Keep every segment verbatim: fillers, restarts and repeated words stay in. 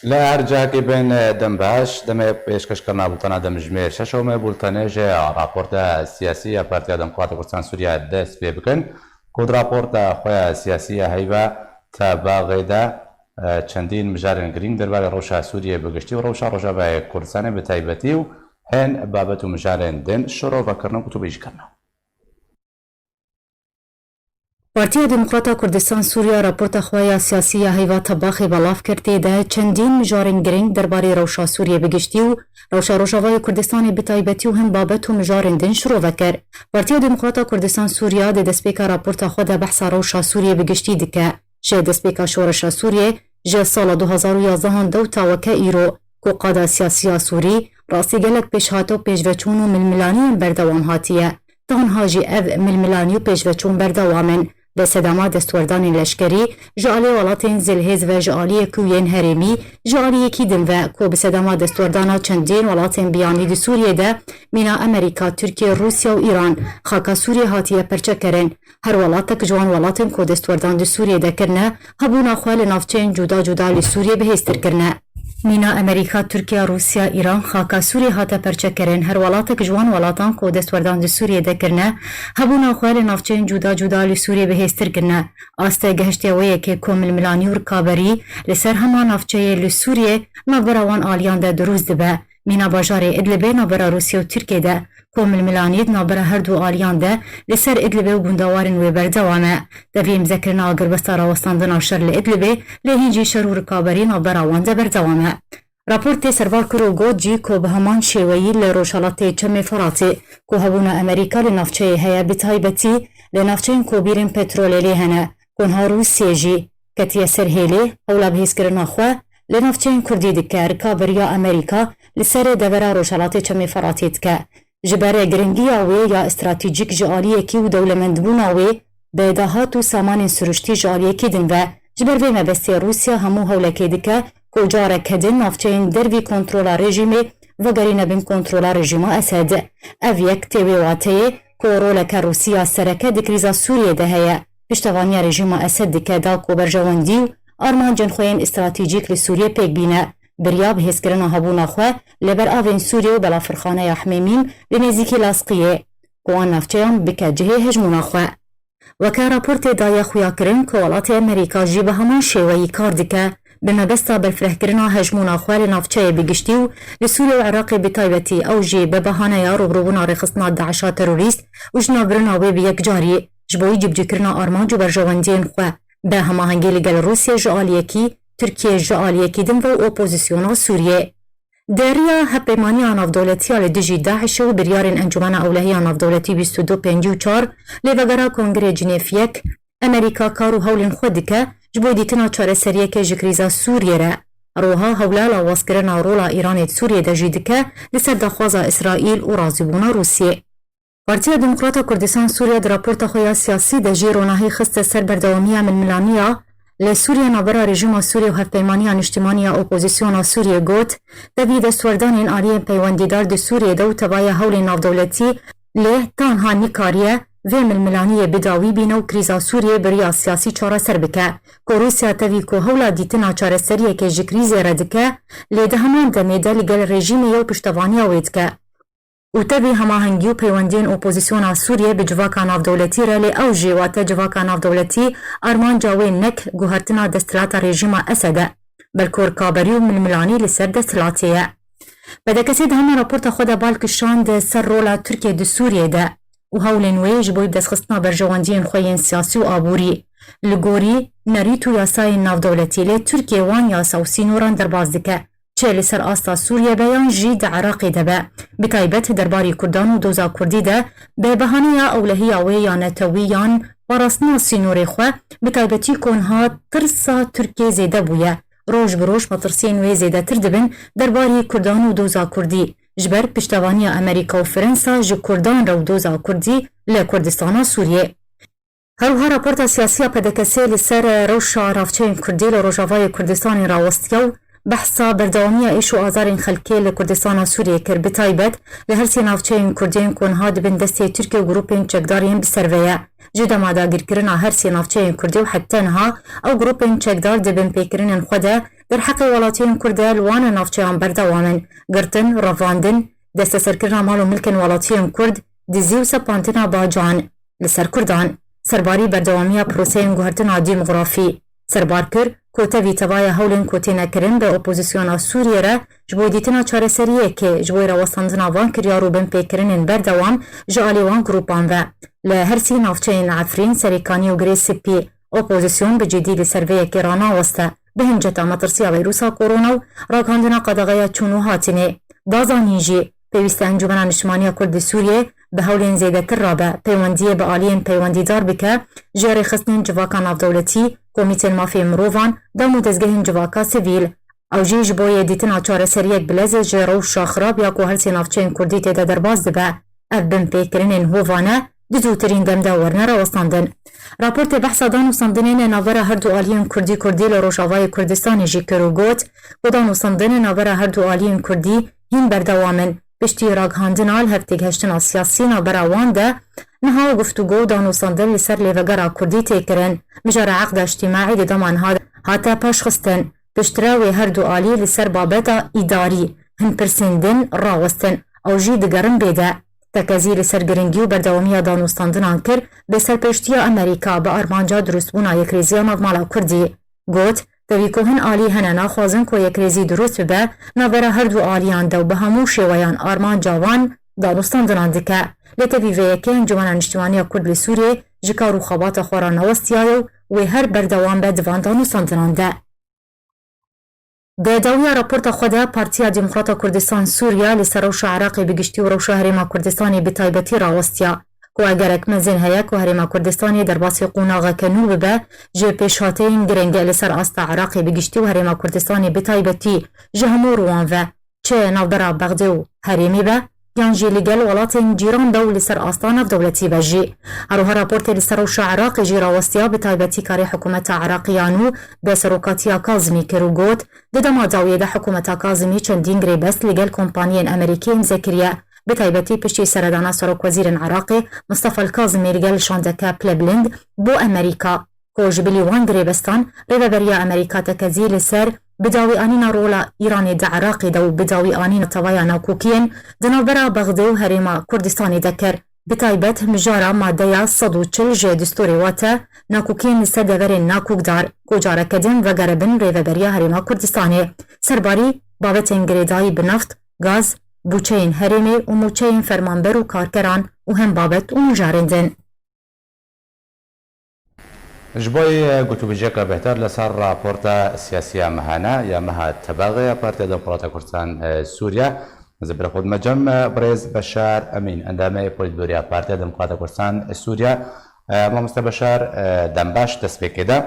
Li her cihekî bin, dem baş, demê pêşkêşkirina bultena demjimêr şeş û me bultenê ji raporta siyasî ya Partiya Demokratîk Kurdistan Sûriye dest pê bikin, ku di raporta xwe ya siyasî ya heyva Tebaxê de, e, çendîn mijarên girîng derbarê rewşa Sûriyê bi giştî û rewşa Rojavayê Kurdistanê bi taybetî û hin babet û mijarên din şirove kirine û gotûbêjî kirine. Partiya Demokrata Kurdistan Sûriya raporta xwe ya siyasî ya heyva Tebaxê belav kir, tê de çendîn mijarên girîng derbarê rewşa Sûriyê bi giştî û rewşa Rojavayê Kurdistanê bi taybetî û hin babet û mijarên din şirove kir. Partiya Demokrata Kurdistan Sûriya di destpêka raporta xwe de behsa rewşa Sûriyê bi giştî dike. Ji destpêka şoreşa Sûriyê ji sala du hezar û yazdehan de û ta weke îro, ku qada siyasî ya Sûrî rastî gelek pêşhate û pêşveçûn û milmilaniyên berdewam hatiye. Tanha jî ev milmilanî û pêşveçûn berdewam in. Bi sedema destwerdanên leşkerî ji aliyê welatên zilhêz ve, ji aliyê kûyên herêmî, ji aliyekî din ve, ku bi sedema destwerdana çendîn welatên biyanî di Sûriyê de, mîna Amerîka, Tirkiye, Rûsya û Îran, xaka Sûriyê hatiye perçekirin. Her welatek ji wan welatên ku destwerdan di Sûriyê de kirine, hebûna xwe li navçeyên cuda cuda li Sûriyê bihêztir kirine. Mîna Amerîka, Tirkiye, Rûsya, Îran, xaka Sûriyê hate perçekirin. Her welatek ji wan welatan ku destwerdan di Sûriyê de kirine, hebûna xwe li navçeyên cuda cuda li Sûriyê bihêztir kirine. Aste gehiştiye wê yekê ku milmilanî û rikaberî li ser hema navçeyê li Sûriyê navbera wan aliyan de dirûst dibe. Mîna bajarê Idlibê navbera Rûsya û Tirkiye de, ku milmilanî di navbera her du aliyan de li ser Idlibê û gundewarên wê berdewam e. Tevî îmzekirina agirbesta rawestandina şer li Idlibê, lê hîn jî şer û rikaberî navbera wan de berdewam e. Raportê servar kir û got jî ku bi heman şêweyî li rojhelatê Çemê Feratê, ku hebûna Amerîka li navçeyê heye, bi taybetî li navçeyên ku bîrên petrolê lê hene, ku niha Rûsiyê jî ketiye ser hêlê, hewla bihêzkirina xwe li navçeyên Kurdî dike, rikaberiya Amerîka li ser devera rojhelatê Çemê Feratê dike. Ji ber giringiya wê ya stratejîk, ji aliyekî û dewlemendbûna wê bi dahat û samanên siruştî ji aliyekî din ve, ji ber vê mebestê Rûsya hemû hewlekê dike ku careke din navçeyên dervî kontrola rejîmê vegerîne bin kontrola rejîma Esed. Ev yek tê wê wateyê ku roleke Rûsya sereke di krîza Sûriyê de heye, piştevaniya rejîma Esed dike da ku berjewendî û armancên xwe yên stratejîk li Sûriyê pêk bîne. Biriya bihêzkirina hebûna xwe li ber avên Sûriyê û belafirxaneya Hmêmîm li nêzîkî Lasqiyê, ku wan navçeyan bike cihê hejmûna xwe. Weke raportê daye xuyakirin ku welatê Amerîka jî bi heman şêweyî kar dike, bi mebesta berfirehkirina hejmûna xwe li navçeyê bi giştî û li Sûriye û Iraqê bi taybetî, ew jî bi bahaneya rûbirûbûna rêxistina DAIŞa terorîst û ji navbirina wê bi yekcarî ji bo cîbicîkirina armanc û berjewendiyên xwe, bi hemahengî li gel Rûsya ji aliyekî, Tirkiye ji aliyekî din ve û opozisyona Sûriyê. Di riya hevpeymaniya navdewletî ya li dijî DAIŞê û biryarên Encûmena Ewlehî ya Navdewletî bîst û du pêncî û çar, lê vegera Kongrê Cinêv yek, Amerîka kar û hewlên xwe dike ji bo dîtina çareseriyeke ji krîza Sûriyê re. Roha hewla lawazkirina rola Îranê di Sûriyê de jî dike li ser daxwaza Îsraîl û razîbûna Rûsiyê. Partiya Demokrata Kurdistan Sûriye di raporta xwe ya siyasî de jî ronahî xiste ser berdewamiya milmilaniya li Sûriye navbera rejîma Sûriye û Hevpeymaniya Niştimanî ya Opozisyona Sûriye, got, tevî destwerdanên aliyên peywendîdar di Sûriye de û tevaya hewlên navdewletî, lê tanha nikariye vê milmilaniyê bi dawî bîne û krîza Sûriye bi riya siyasî çareser bike, ku Rûsya tevî ku hewla dîtina çareseriyeke ji krîzê re dike, lê di heman demê de li gel rejîmê ye û piştevaniya wê dike. Û tevî hemahengî û peywendiyên opozisyona Sûriyê bi civaka navdewletî re, lê ew jî, wate civaka navdewletî, armanca wê nek guhertina desthilata rejîma Esed e, belku rikaberî û milmilanî li ser desthilatê ye. P D K S di hema raporta xwe de bal kişand ser rola Tirkiye di Sûriyê de û hewlên wê ji bo destxistina berjewendiyên xwe yên siyasî û aborî. Li gorî nerît û yasayên navdewletî, lê Tirkiye wan yasa û sînoran derbas dike. Çi li ser asta Sûriye be yan jî di Iraqê de be, bi taybet derbarî Kurdan û doza Kurdî de, bi bahaneya ewlehiya wê ya netewî yan parastina sînorê xwe, bi taybetî ku niha tirsa Tirkiyê zêde bûye, roj bi roj metirsiyên wê zêdetir dibin derbarî Kurdan û doza Kurdî, ji ber piştevaniya Amerîka û Fransa ji Kurdan re û doza Kurdî li Kurdistana Sûriyê. Her wiha raporta siyasî ya P D K S li ser rewşa navçeyên Kurdî li Rojavayê Kurdistanê rawestiya û behsa berdewamiya êş û azarên xelkê li Kurdistana Sûriyê kir. Bi taybet li her sê navçeyên Kurdî yên ku niha di bin destê Tirkiye û grûpên çekdar yên bi ser ve ye. Ji dema dagirkirina her sê navçeyên Kurdî û heta niha ew grûpên çekdar di binpêkirinên xwe de Derheqê welatiyên Kurd de li wan navçeyan berdewam in. Girtin, revandin, desteserkirina mal û milkên welatiyên Kurd, dizî û sepandina bacan li ser Kurdan. Serbarî berdewamiya proseyên guhertina demografî. Serbar kir ku tevî tevaya hewlên ku têne kirin bi opozisyona Sûriyê re ji bo dîtina çareseriyekê ji bo rawestandina van kiryar û binpêkirinên berdewam ji alî wan grûpan ve. Li her sî navçeyên Efrîn, Serêkanî û Girê Spî, opozîsyon bi cidî li ser vê yekê ranaweste. Bi hinceta metirsiya vîrusa korona û ragihandina qedexeya çûn û hatinê. Da zanîn jî, pêwîst e Encûmena Niştimaniya Kurd li Sûriyê bi hewlên zêdetir rabe, peywendiyê bi aliyên peywendîdar bike, ji rêxistinên civaka navdewletî, komîtên mafê mirovan, dam û dezgehên civaka sivîl. Ew jî ji bo yê dîtina çareseriyek bilez ji rewşa xirab ya ku her sê navçeyên Kurdî tê de derbas dibe. Ev binpêkirinên hovane di zûtirîn dem de werne rawestandin. Raportê behsa danûstandinên navbera her du aliyên Kurdî-Kurdî li Rojavayê Kurdistanê jî kir û got ku danûstandinên navbera her du aliyên Kurdî hîn berdewam in. Piştî ragihandina li hev têgihiştina siyasî navbera wan de niha guftûgo û danûstandin li ser lêvegera Kurdî tê kirin. Mijara Eqda Îctîmaî di dema niha de hate paşxistin. Piştre wê her du alî li ser babeta îdarî hin pirsên din rawestin. Ew jî digerin bê de. Tekezî li ser giringî û berdewamiya danûstandinan kir, bi serpêştiya Amerîka bi armanca dirustbûna yekrêziya navmala Kurdî. Got, tevî ku hin alî hene naxwazin ku yekrêzî dirust bibe navbera her du aliyan de û bi hemû şêweyan armanca wan danûstandinan dike. Lê tevî vê yekê Encûmena Niştimanî ya Kurd li Sûriyê ji kar û xebata xwe ranewestiyaye û wê her berdewam be di van danûstandinan de. Di dawiya raporta xwe de Partiya Demokrata Kurdistan Sûriye li ser rewşa Iraqê bi giştî û rewşa Herêma Kurdistanê bi taybetî rawestiya ku egerek mezin heye ku Herêma Kurdistanê derbasî qonaxeke nû bibe ji pêşhateyên girîng li ser asta Iraqê bi giştî û Herêma Kurdistanê bi taybetî ji hemû rûwan ve, çi navbera Bexdê û herêmê be, yan jî li gel welatên cîran de û li ser asta navdewletî be jî. Her wiha raportê li ser rewşa Iraqê jî rawestiya, bi taybetî karê hikûmeta Iraqê ya nû bi serokatiya Kazimî kir û got, di dema dawiyê de hikûmeta Kazimî çendîn girêbest li gel kompaniyên Amerîkî îmze kiriye. Bi taybetî piştî seredana serokwezîrên Iraqê Mistefa El-Kazimî li gel şandeke pilebilind bo Amerîka, ku ji bilî wan girêbestan Rêveberiya Amerîka tekezî li ser bidawîanîna rola Îranê di Iraqê de û bidawîanîna tevaya nakokiyên di navbera Bexdê û Herêma Kurdistanê de kir. Bi taybet mijara madeya sed û çil ji destûrê wate nakokiyên li ser deverên nakokdar ku careke din vegeribin Rêveberiya Herêma Kurdistanê. Serbarî babetên girêdayî bi neft, gaz, bûçeyên herêmê û mûçeyên fermanber û karkeran û hem babet û mijarên din. Ji bo gotûbêjiyeke bêhtir li ser raporta siyasiya me hene ya meha Tebexê ya Partiya Demokrata Kurdistan, e, Sûriye, ez bi xwe dime cem, e, birêz Beşar Emîn, endamê Polîtbûroya Partiya Demokrata Kurdistan, e, Sûriye. E, mamoste Beşar, e, dembaş destpêkê de.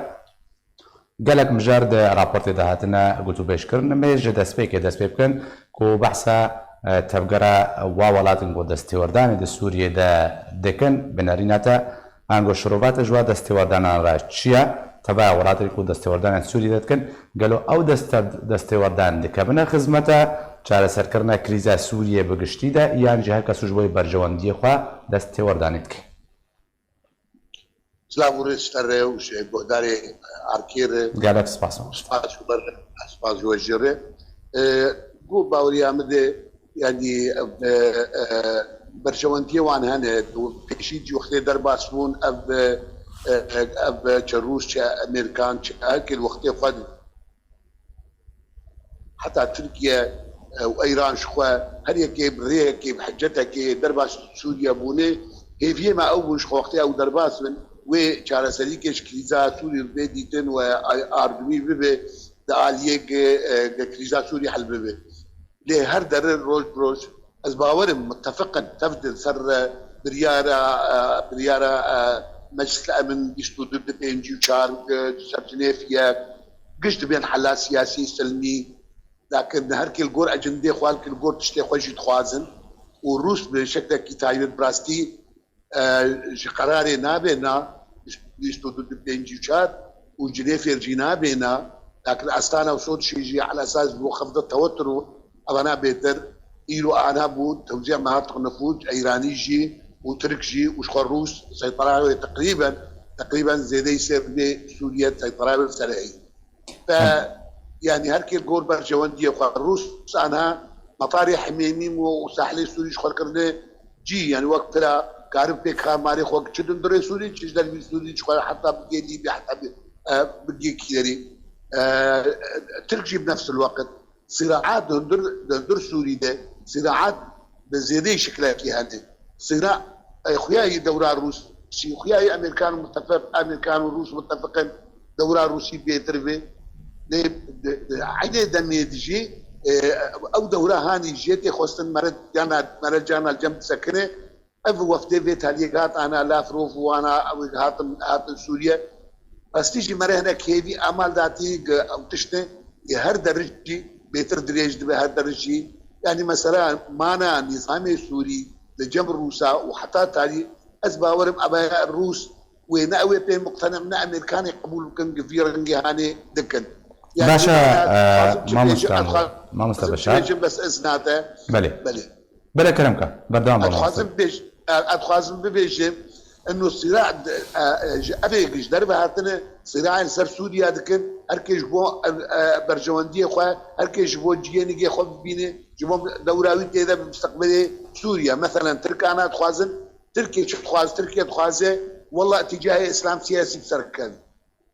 Gelek mijar di raportê de hatine gotûbêjkirin. Em ê ji destpêkê dest pê bikin ku behsa, e, tevgera wa welatên ku destêwerdanê di Sûriyê de dikin, bi nerîna te, ango şirova te ji wa destêwerdanan re çi ye? Tevaya welatên ku destêwerdanê Sûriyê de dikin, gelo ew deste-, destêwerdan dikevine xizmeta çareserkirina krîza Sûriyê bi giştî de, yan jî her kes ji bo berjewendiyê xwe destêwerdanê dike? Silav û rêz ji te re û ji guhdarê Arkê re. Gelek spas. Spas û ber-, spas ji we jî re. E, ku baweriya min de, yanî, e, e, berjewendiyê wan hene. Pêşî jî wextê derbas bûn, ev, e, e, ev çi Rûs, çi Amerîkan, çi her kê li wextê xwe Heta Tirkiye, e, û Îran ji xwe her yekê bi rêyekê, bi hicetekê derbas Sûriye bûne, hêviyê me ew bûn ji xwe wextê ew derbas bin, wê çareserîkê ji krîza Sûrî bê dîtin û ardûnî bibe di aliyê ge, e, ge krîza Sûrî hel bibe. Lê her derin roj bi roj Ez bawer im, mutefeq in, tev di ser, e, biryara, e, biryara, e, Meclis Emin bîst û du di pêncî û çar, e, ser Cinêf yek, giş dibên hela siyasî, silmî, lakin her kê li gor ecindê xwe, li gor tiştê xwe jî dixwazin û Rûs bi şeklekî taybet bi rastî e, ji qerarê nabêna, bîst û du di pêncî û çar û Cinêfê jî nabêna, lakin Astana û Soçî jî ala esas bo xevde tewetur û evana bêtir, îro ana bû, tewzîa mehartik nifûs, Îranî jî û Tirk jî û ji xwe Rûs seytera wê teqrîben, teqrîben zêdeyî sê bê Sûriye seytera wê ser heyî. Fe, Yanî her kê gor berjewendiyê xwe. Rûs anha metarê Himêmî û, û sahlê Sûrî ji xwe kirine cî, yanî wek pira karin pê karmarê xwe çi di hundirê Sûrî, çi ji dervî Sûrî ji xwe heta bigê Lîbya, heta bi, e, bigê kî derî. E, Tirk jî bi nefs el-weqt. Siraat di hundir, di hundir Sûrî de, siraat bi zêdeyî şikilekî hene. Sira, e, xuya yî dewra Rûsî, xuya yî Amerîkan û mutefiq, Amerîkan û Rûs mutefiq in, dewra Rûsî bêtir bê. Lê di, di eynê demê de jî, e, ew dewra hanî jê tê xwestin mere cana, mere cana cem disekine. Ev wefdê vê taliyê hat ana Lavrov û ana ew hatin, hatin Sûriye. Rastî jî mere hinek hêvî amal datî gi ew tiştê yê her derij jî bêtir dirêj dibe, her derij jî. Yanî mesela mana nîzamê Sûrî li cem Rûsa û heta tarî ez bawerim ebaya Rûs wê ne ew ê pê muqtene ne Amerîkanê qebûl bikin gi vî rengê hanê dikin. Yanî Baş e, mana e, dixwazim çi mamosta bêjim, ez Anwar, dixwazim mamosta çi Beşar. Bêjim, bes ez nate. Belê. Belê. Belê kerem ke. Berdewam be Ez mamosta. dixwazim bêj-, e, ez dixwazim bibêjim, eno sîra, e, e, ji evê ji derve hatine, sîrayên ser Sûriye dikin, her kê ji bo, e, e, berjewendiyê xwe, her kê ji bo ciyê nigê xwe bibîne, ji bo dewra wî tê de bi misteqbelê Sûriye. Meselen Tirkana dixwazin, Tirkiye çi dixwaz, Tirkiye dixwaze, wela îtîcahê Îslam siyasî bi ser kevin.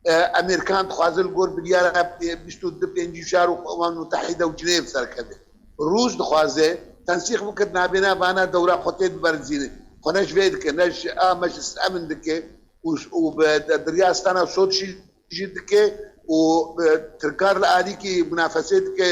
E, Amerîkan dixwaze li gor biryara bîst û du pêncî û çar û Umem Mutehîde û Cinêv serkeve. Rûs dixwaze tensîq bike nabêna vana dewra xwe tê diberzîne. Xwe ne ji vê dike, ne ji a meclis emin dike û, û bi de-, derya stana Soçî jî dike û, e, Tirkar li alîkî munafesê dike,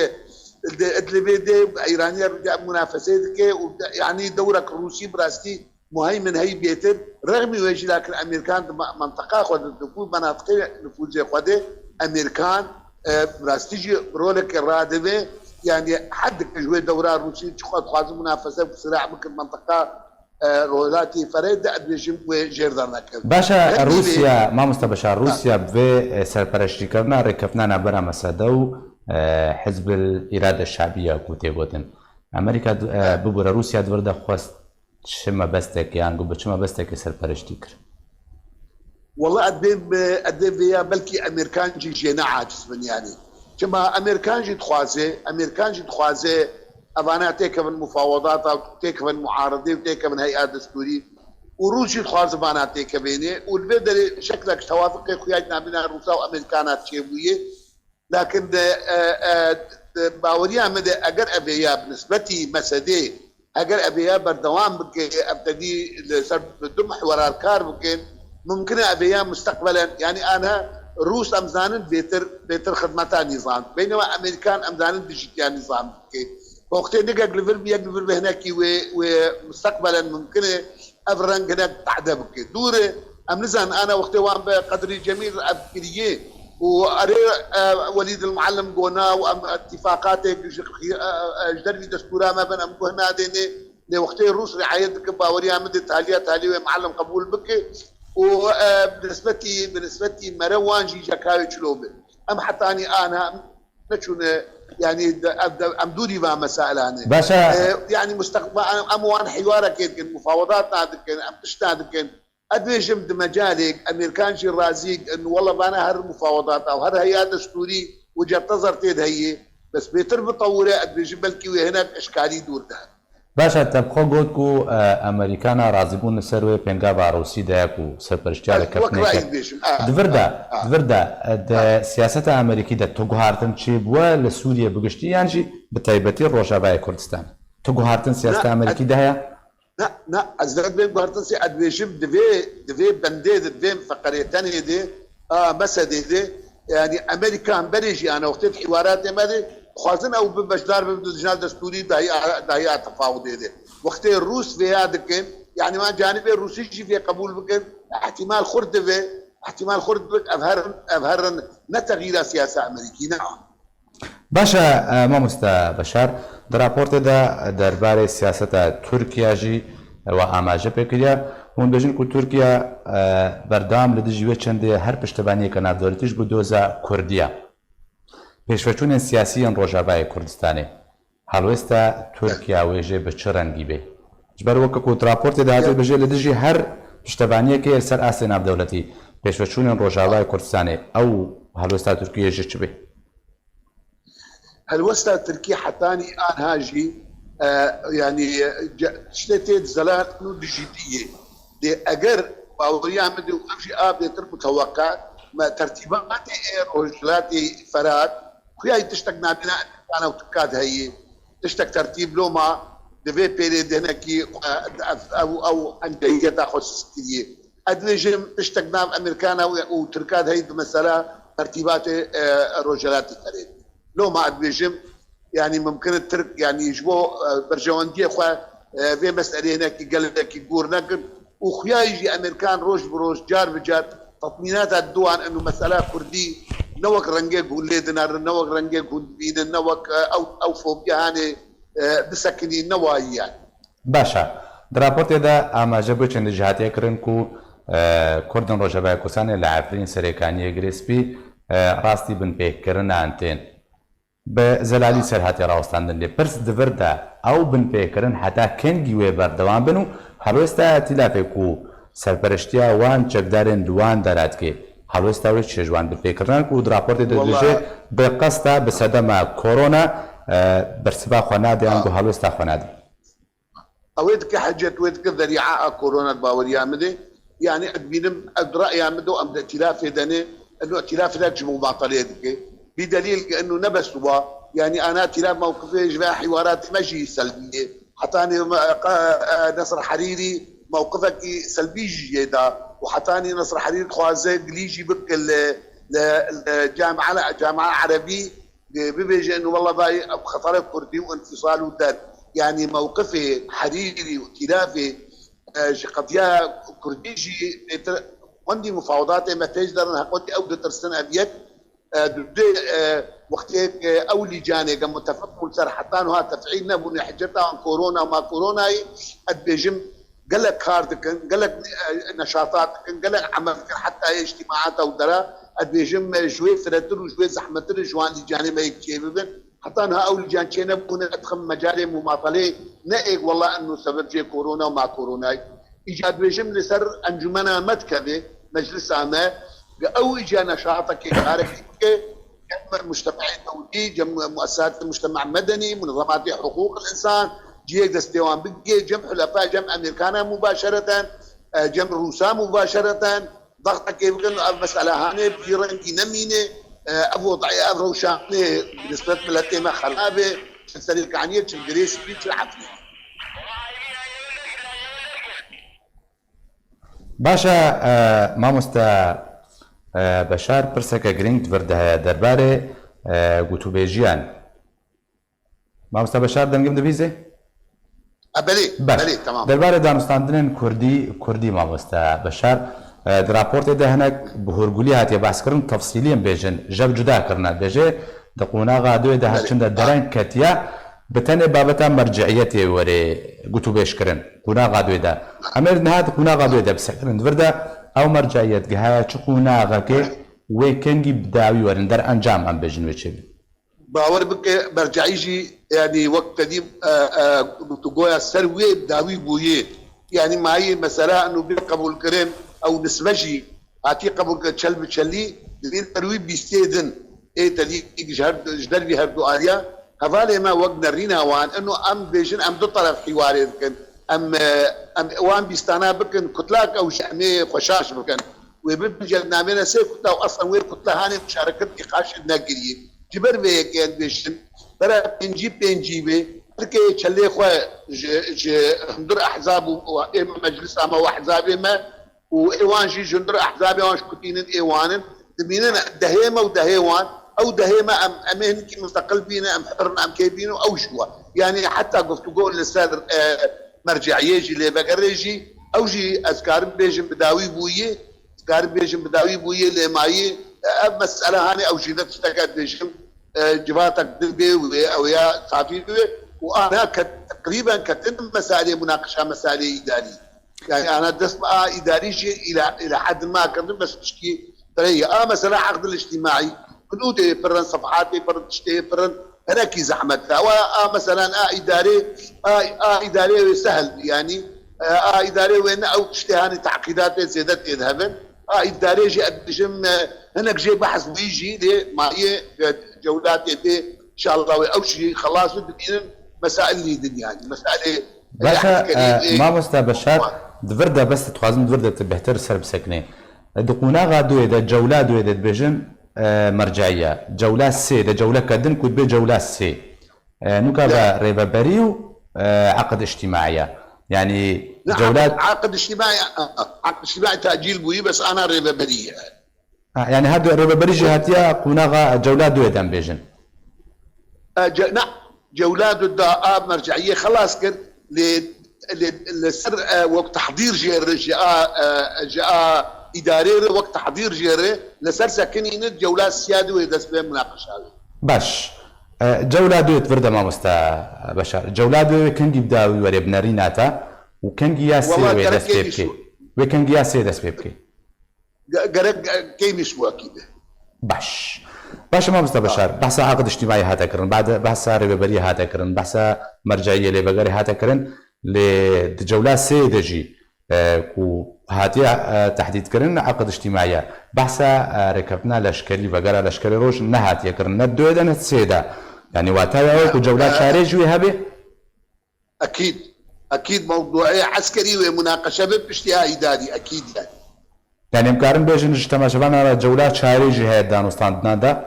di Idlibê de Îraniya munafesê dike û de-, yanî dewrek Rûsî bi rastî muheymin hey bêtir. Rexmî wê jî lakin Amerîkan di ma-, menteqa xwe de, di ku menatiqê nifûzê xwe de Amerîkan, e, rastî jî roleke radivê, yanî hed dike ji wê dewra Rûsî çi xwe dixwazin munafese bi sirah bikin menteqa, e, Rojhilatê Ferê de, ez dibêjim wê jêr dernekevin. Baş e, Rexmî wê Rûsya, mamosta Beşar, Ha. Rûsya bi vê, e, serpereştîkirina rêkeftina navbera Mesede û, e, Hizbil Îrade Şabiye ku tê gotin. Amerîka di-, e, Ha. bibûre Rûsya di vir de xwest çi mebestekê, yan ku bi çi mebestekê serpereştî kir? Wela ez dê, ez dê vêya belkî Amerîkan jî jê ne aciz bin yanî. Çima Amerîkan jî dixwaze, Amerîkan jî dixwaze evana têkevin mufawedata, têkevin muaredê û têkevin heya destûrî û Rûs jî dixwaze vana têkevênê û li vê derê şeklek tewafiqê xuya nabîna Rûsa û Amerîkana çêbûye. Lakin di, e, e, di baweriya min de eger ev ê ya bi nisbetî Mesedê, eger ev ê ya berdewam bike, ev tedî li ser bi du mihwera kar bike, mumkin e ev ê ya musteqbelen, yanî anha Rûs em zanin bêtir, bêtir xidmeta nîzam. Beynema Amerîkan em zanin dijîtiya nîzam dike. Wextê nigek li vir bi yek li vir bi hinekî wê, wê musteqbelen mumkin e ev reng hinek tehde bike. Dûr e, em nizanin ana wextê wan bi Qedrî Cemîl ev kiriye û erê, e, Welîd el Muallim gona û em îtifaqatê ji, e, e, ji dervî destûra me bin em guh nadêne. Lê wextê Rûs riayet dike baweriya min de taliya talî wê Muallim qebûl bike û, e, bi nisbetî, bi nisbetî mere wan jî cekawê çilo be. Em hetanî ana em neçûne, yanî de, ev de, em dûrî van mesalan e. Baş e. E, yanî musteqbel em, em wan hiwarekê dikin, mufawedat nadikin, em tişt nadikin. Ez dibêjim di mecalê Amerîkan jî razî in, wela vana her mufawedat ew, her heya destûrî û certezer tê de heye. Bes bêtir bitewire, ez dibêjim belkî wê hinek eşkarî dûr de. Baş e, te bi xwe got ku, e, Amerîkana razîbûn li ser wê pêngava Rûsî de ye ku serpereştiya Ez wek rêkeftinê rayî kir. dibêjim, a, Di vir de, a, a. di vir de, e, di A. siyaseta Amerîkî de tu guhartin çêbûye li Sûriyê bi giştî yan jî bi taybetî Rojavayê Kurdistanê? Tu guhartin siyaseta Na, Amerîkî ez de heye? Na, na, ez vê guhartin sê ez dibêjim, di vê, di vê bendê de, di vê feqerê tenê de, a, mesedê de, yanî Amerîka em berê jî, ana wextê di hîwaratê me de, dixwazin ew bi beşdar bibin di dijna destûrî dahiya, dahiya tefawudê de. Wextê Rûs vêya dikin, yanî wan canibê Rûsî jî vê qebûl bikin, ihtimal xurt dibe, ihtimal xurt dibe, ev herin, ev herin ne texyîra siyasa Amerîkî, ne. Baş e, e, mamoste Beşar, di raportê de derbarê siyaseta Tirkiye jî we amaje pê kiriye. Hûn dibêjin ku Tirkiye, e, berdewam li dijî wê çendê her piştevaniyeke navdewletî ji bo doza Kurdiya. Pêşveçûnên siyasî yên Rojavayê Kurdistanê. Helwêsta Tirkiye wê jê bi çi rengî bê? Ji ber weke ku di raportê de hatiye Ya. bêje li dijî her piştevaniyekê li ser astê navdewletî. Pêşveçûnên Rojavayê Kurdistanê. Ew helwêsta Tirkiye jê çi bê? Helwesta Tirkî hetanî anha jî, e, yanî, e, ce-, tiştê tê di zelan û dijîtî yê. Dê eger baweriya min de û ev jî a bêtir muteweqe, me tertîbatê ê Rojhilatê Ferat, xuya yî tiştek nabêna Amerîkana û Tirka de heye. Tiştek tertîb loma di vê pêlê de hinekî, e, ev, ew, ew encehiyeta xwe sist kiriye. Ez dibêjim tiştek nav Amerîkana û, û Tirka de heye di mesela tertîbatê, e, Rojhilatê Ferê. Loma ez dibêjim, yanî mimkin e Tirk, yanî ji bo, e, berjewendiyê xwe, e, vê meselê hinekî gelekî gûr nekin û xuya yî jî Amerîkan roj bi roj, car bi car tetmînata diwan inu mesela Kurdî ne wek rengê ku hûn lê dinerin, ne wek rengê ku hûn dibînin, ne wek, e, ew, ew fobiya hanê, e, bisekinî, ne wayî yani. Baş e. Di raportê de amaje bi çendî jî hatiye kirin ku, e, Kurdên Rojavayê Kurdistanê li Efrîn, Serêkaniyê, Girê Spî, e, rastî binpêkirina tên. Bi zelalî ser hatiye rawestandin. Lê pirs di vir de ew binpêkirin heta kengî wê berdewam bin û helwesta îtîlafê ku serpereştiya wan çekdarên li wan dera dike, helwesta wê çi ji wan binpêkirinan ku di raportê de dibêje bi qesta, bi sedema korona, e, bersiva xwe nade yan ku helwesta xwe nade? Ew ê dike hecet, wê dike zerîa a korona di baweriya min de. Yanî ez dibînim, ez di reya min de û em di îtîlafê de ne, eno îtîlafê de ji mumataleyê dike. Bî delîl ke eno ne bes wa, yanî ana îtîlaf mewqifê ji ve hîwaratê me jî selbî ye. Hetanî me, e, qe-, e, Nesr Herîrî mewqifekî selbî jî yê da û hetanî Nesr Herîrî dixwaze gilî jî bike li, li, li Camia, Camia Erebî, e, bibêje inu wela vay ev xetara Kurdî û înfisal û der. Yanî mewqifê Herîrî û îtîlafê, e, ji qediya Kurdî jî bêtir xwendî mufawedatê me pêş derin, heqwendî ew ditirsin ev yek, e, dudê, e, wextê, e, ew lîcanê ke mutefeq bûn ser heta nuha tefîl nebûne, hiceta wan korona ma koronayî, ez dibêjim, gelek kar dikin, gelek, e, neşatat dikin, gelek emel dikin, heta yê îctîmaata û dera, ez dibêjim, e, ji wê firetir û ji wê zehmetir ji wan lîcanê me yek çêbibin. Heta niha ew lîcan çênebûne, ez dixim mecalê mumatalê ne êk wela eno sebeb jê korona û ma koronayî. Îca dibêjim li ser encûmena me dikeve, meclisa me, ew îca neşatekê karekî bike, cem mujtemaê dewlî, cem muessesatê mujtema medenî, munezematê hiqûq insan, cihê destê wan bigê, cem hulefa, cem Amerîkana mubaşereten, e, cem Rûsa mubaşereten, dextekê bikin, ev mesela hanê bi vî rengî nemîne, e, ev wodayê, ev rewşanê bi nisbet miletê me xerab e, çi Serêkaniyê, çi Girê Spî, çi Efrînê. Baş e, e, mamoste, e, Beşar, pirseke girîng di vir de heye derbarê, e, gotûbêjiyan. Mamoste Beşar, dengim dibîzê? E, belê, Baş. Belê, tamam. Derbarê danûstandinên Kurdî, Kurdî, mamoste Beşar, e, di raportê de hinek bi hûrgulî hatiye behskirin, tefsîlî em bêjin, jev cuda kirine. Dibêje, di qonaxa doyê de her Belê. çim de dereng ketiye, bi tenê babeta merceiyetê were gotûbêj kirin. Qonaxa doyê de. Em ê niha di qonaxa doyê de bisekirin. Di vir de ew merceiyet gihaye çi qonaxekê wê kengî bi dawî werin, derencam em bêjin wê çêbin. Bawer bike, merceî jî, yanî wek te dî, e, e, gotûgoya ser wê dawî bûyê. Yanî mayî mesela eno bê qebûlkirin, ew nisbe jî hatî qebûlkirin, çel bi çelî, divê ser wî bîstê din. Ê te dî ji her, ji dervî her du aliya, hevalê me wek nerîna wan, eno em bêjin, em du teref hîwarê dikin. Em, e, em wan bîstana bikin, kutlak ew jî em ê xwe şaş bikin. Wê bibin cem navê ne sê kutla û eslen wê kutla hanê muşareket nîqaşê nekiriye. Ji ber vê yekê em dibêjin, bera pêncî pêncî bê, her kê çelê xwe ji, ji hundir ehzab û, û ê me meclisa me û ehzabê me û ê wan jî ji hundir ehzabê wan ji kutînin ê wan in, dimînin dehê me û dehê wan, ew dehê me em, em ê hinekî musteqil bînin, em hir in, em kê bînin û ew ji we. Yanî heta guftûgo li ser, e, merceiyê jî lê vegerê jî, ew jî ez karim bêjim bi dawî bûyî, Dikarim bêjim bi dawî bûyê lê mayî, e, ev mesele hanê ew jî ne tiştek ez dibêjim, e, civatek din bê wê ew ya safî bê û ana ket-, teqrîben ketin meselê munaqişa meselê îdarî. Yani ana dest bi a îdarî jî îla, îla hedin ma kirin bes tişkî tireye. A mesela eqdil îctîmaî, hudûdê pirin, sefhatê pirin, tiştê pirin, hinekî zehmet e. Ew a, a meselan a îdarê, a, a îdarê wê sehel bî, yanî, e, a îdarê wê ne ew tiştê hanî teqîdatê zêde tê de hebin. A îdarê jî ez dibêjim, e, hinek jê behs bûyî jî lê mayê, e, cewlatê bê Înşallah wê ew jî xelas bibînin, mesail nî din yanî. Mesailê Baş e, eskerî, e, ê, mamosta Beşar, di vir de bes dixwazim di vir de tu bêhtir ser bisekine. E, di qonaxa duyê de, cewla duyê de dibêjin, e, merceîye. Cewla sê de, cewleke din ku dibê cewla sê. E, nûka ve rêveberî û, e, eqd îctîmaîye. Yanî Ne, cewla eqd, eqd îctîmaî, eqd îctîmaî tacîl bûyî, bes ana rêveberî ye. Ha, yanî her du rêveberî jî hatiye qonaxa cewla duyê de em bêjin. E, ce-, na, cewla du da a merceiyê xelas kir, lê, lê, li ser, e, wek tehdîr jê re, ji a, e, ji a îdarê re wek tehdîr jê re, li ser sekinîne cewla siya duyê dest pê munaqeşa be. Baş. E, cewla duyê di vir de mamosta Beşar. Cewla duyê wê kengî bi dawî were bi nerîna te û kengî ya sê Wala wê gerek dest pê kengî bike. Wê kengî ya sê dest pê bike. Ge-, gerek, ge-, keymis wekî be. Baş. Baş, mamosta Beşar, behsa aqid îctîmaî hate kirin, bad-, behsa rêveberiyê hate kirin, behsa merceiyê lêvegerê hate kirin, lê di cewla sê de jî, e, ku hatiye, e, tehdîd kirin, aqid îctîmaî ye. Behsa, e, rêkeftina leşkerî, vegera leşkerê roj nehatiye kirin, ne di duyê de, ne di sê de. Yanî wata ya wê ku cewla çarê jî wê hebe? Ekîd. Ekîd mewduê eskerî wê munaqeşe be piştî a îdarî, ekîd yanî. Yanî em karin bêjin ji temaşevana re cewla çarê jî heye danûstandina de?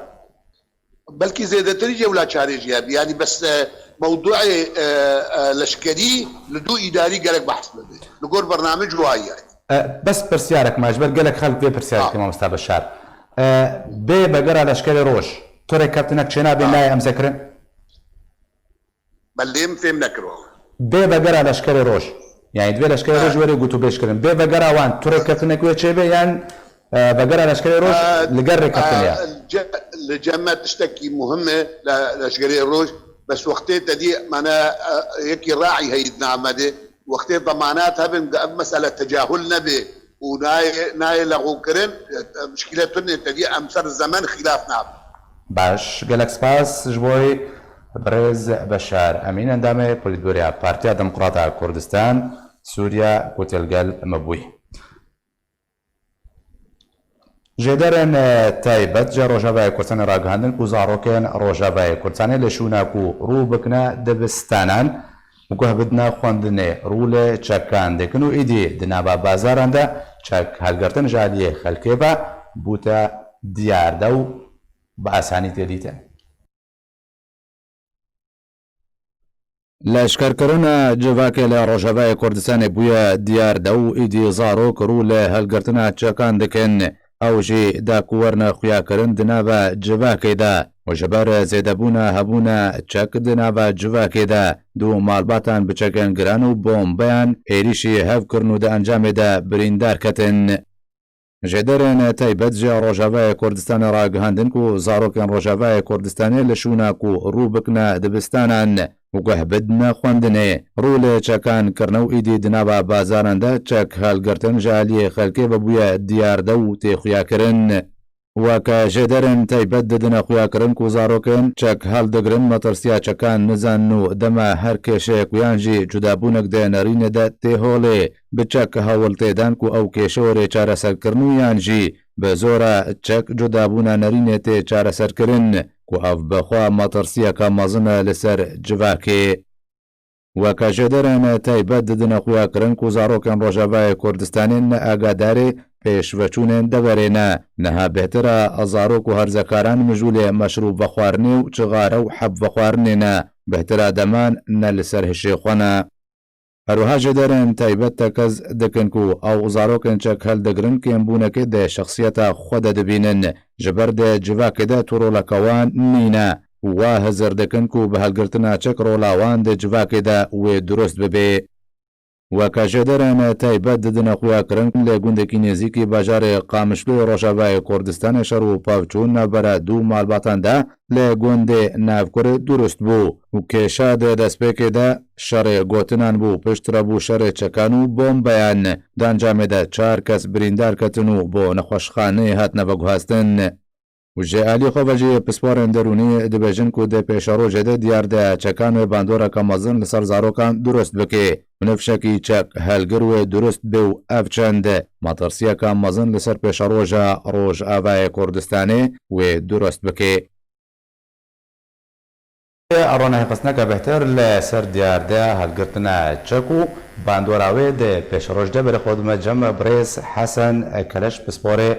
Belkî zêdetirî cewla çarê jî hebe. Yanî bes, e, mewduê, e, e, leşkerî li dû îdarî gerek behs bibe. Li gor bernamej wayî yanî. E, bes pirsiyarek me ji ber gelek xelk vê pirsiyar dike mamosta Beşar. E, bê vegera leşkerê roj, tu rêkeftinek çênabê nayê emzekirin? Belê, min fêm nekiriye. Bê vegera leşkerê roj. Yanî divê leşkerê roj were gotûbêj kirin. Bê vegera wan tu rêkeftinek wê çêbe yan, e, vegera leşkerê roj li gel rêkeftinê ye? E, li ce-, li cem me tiştekî muhim e, le-, leşkerê roj. Bes wextê te dî, mane, e, yekî raî heyî di nav me de. Wextê zemanat hebin, ev mesele tecahul nebe. û nayê, nayê lexûkirin, e, e, muşkîle tune tevî em ser zemen xîlaf nabin. Baş, gelek spas ji bo birêz Beşar Emîn, endamê polîtbûroya Partiya Demokrata Kurdistan, Sûriye, ku têlgel me bûyî. Jêderên, e, taybet ji Rojavayê Kurdistanê ragihandin ku zarokên Rojavayê Kurdistanê li şûna ku rû bikine dibistanan, guh bidine xwendinê, rû li çekan dikin û êdî di nava bazaran de çek helgirtin ji aliyê xelkê ve bûte diyar de û bi asanî tê dîtin. Leşkerkirina civakê li Rojavayê Kurdistanê bûye diyar de û êdî zarok rû li hilgirtina çekan dikin. Ew jî da ku werine xuyakirin di nava civakê de û ji ber zêdebûna hebûna çek di nava civakê de, du malbatan bi çekên giran û bombeyan êrîşî hev kirin û di encamê de birîndar ketin. Jêderên taybet ji Rojavayê Kurdistanê ragihandin ku zarokên Rojavayê Kurdistanê li şûna ku rû bikine dibistanan û guh bidine xwendinê, rû li çekan kirine û êdî di nava bazaran de çek helgirtin ji aliyê xelkê ve bûye diyar de û tê xuyakirin. Weke jêderên taybet didine xuyakirin ku zarokên çek heldigirin, metirsiya çekan nizanin û dema her kêşeyek û yan jî cudabûnek di nerînê de tê holê, bi çek hewl tê dan ku ew kêşe were çareserkirin û yan jî bi zora çek cudabûna nerînê tê çareserkirin ku ev bi xwe metirsiyeke mezin e li ser civakê. Weke jêderên taybet didine xuyakirin ku zarokên Rojavayê Kurdistanê ne agadarê pêşveçûnên deverê ne. Niha bêhtir e zarok û herzekaran mijûlê meşrûb vexwarinê û çixare û heb vexwarinê ne. Bêhtir e deman ne li ser hişê xwe ne. Her wiha jêderên taybet tekez dikin ku ew zarokên çek heldigirin kêmbûnekê di şexsiyeta xwe de dibînin, ji ber di civakê de tu roleke wan nîne û wa hizir dikin ku bi helgirtina çek rola wan di civakê de wê durust bibe. Weke jêderên taybet didine xuyakirin li gundekî nêzîkî bajarê Qamişloyê Rojavayê Kurdistanê şer û pevçûn navbera du malbatan de li gundê Navkurê durust bû û kêşa di destpêkê de şerê gotinan bû, piştre bû şerê çekan û bombeyan. Di encamê de çar kes birîndar ketin û bo nexweşxaneyê hatine veguhastin. Û ji alî xwe ve jî pisporên derûnî dibêjin ku di pêşerojê de diyar de çekan wê bandoreke mezin li ser zarokan durust bike. Binivşekî çek helgir wê durust bê û ev çend metirsiyeke mezin li ser pêşeroja Rojavayê Kurdistanê wê durust bike. Ronahî xistineke bêhtir li ser diyardeya hilgirtina çek û bandora wê di pêşeroj de berê xwe dime cem birêz Hesen Keleş, pisporê